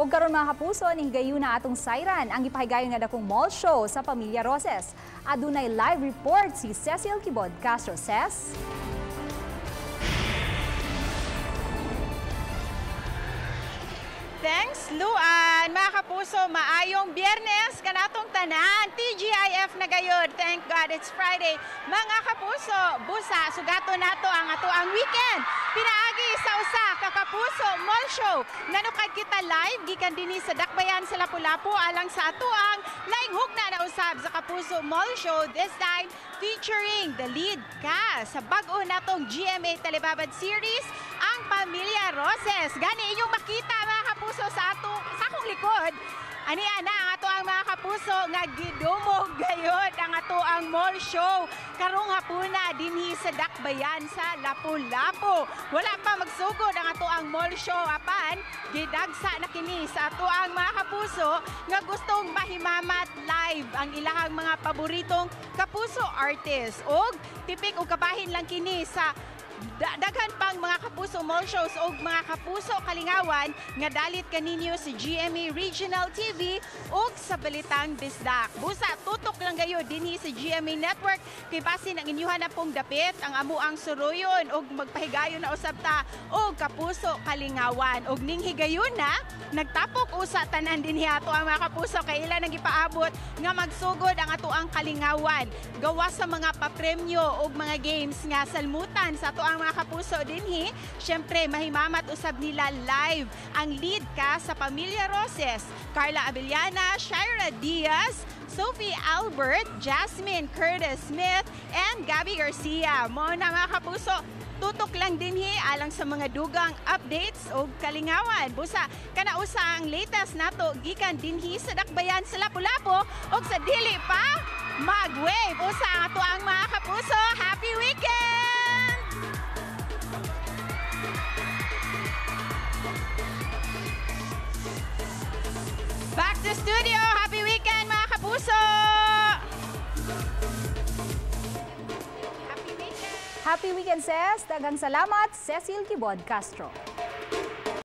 Ug karon, mga kapuso, nihigayuna atong sayran ang gipahigayon nga dakong mall show sa Pamilya Roses. Adunay live report si Cecil Quibod Castro. Ces? Thanks, Luan. Mga kapuso, maayong Biyernes kanatong tanan. TGIF na gayod. Thank God it's Friday. Mga kapuso, busa, sugato nato ang ato ang weekend. Pinaagi sa usa ka Kapuso Mall Show. Nanukad kita live gikan dinhi sa Dakbayan sa Lapu-Lapu alang sa ato ang laing hugna na usab sa Kapuso Mall Show, this time featuring the lead cast sa bag-o natong GMA Telebabad series, ang Pamilya Roses. Gani inyong makita, mga kapuso, sa ato sa akong likod. Ani ana ang ato ang mga kapuso nga gidumog gayod ang ato ang mall show karong hapuna dinhi sa Dakbayan sa Lapu-Lapu. Wala pa magsugod ang ato ang mall show apan gidagsa na kini sa ato ang mga kapuso nga gustong mahimamat live ang ilahang mga paboritong kapuso artist. Og tipik og kabahin lang kini sa daghan pang mga kapuso mall shows og mga kapuso kalingawan nga dalit kaninyo sa GMA Regional TV ug sa Balitang Bisdak. Busa tutok lang gayo dinhi sa GMA Network kay basin ang inyuhan na pong dapit ang amuang suruyon og magpahigayon na usab ta og kapuso kalingawan. Og ning higayon na nagtapok usa tanan dinhi ato ang mga kapuso kay ila nang gipaabot nga magsugod ang ato ang kalingawan gawas sa mga papremyo og mga games nga salmutan sa ato ang mga kapuso dinhi. Syempre mahimamat usab nila live ang lead ka sa Pamilya Roses, Carla Abellana, Shaira Diaz, Sophie Albert, Jasmine Curtis Smith, and Gabbi Garcia. Mo na, mga kapuso, tutok lang dinhi alang sa mga dugang updates og kalingawan. Busa kanausa ang latest nato gikan dinhi sa Dakbayan sa Lapu-Lapu og sa dili pa mag-wave. Usa ang ato ang mga kapuso. Happy weekend! Back to studio. Happy weekend, mga kapuso! Happy weekend! Happy weekend, Ces. Daghang salamat, Cecil Quibod Castro.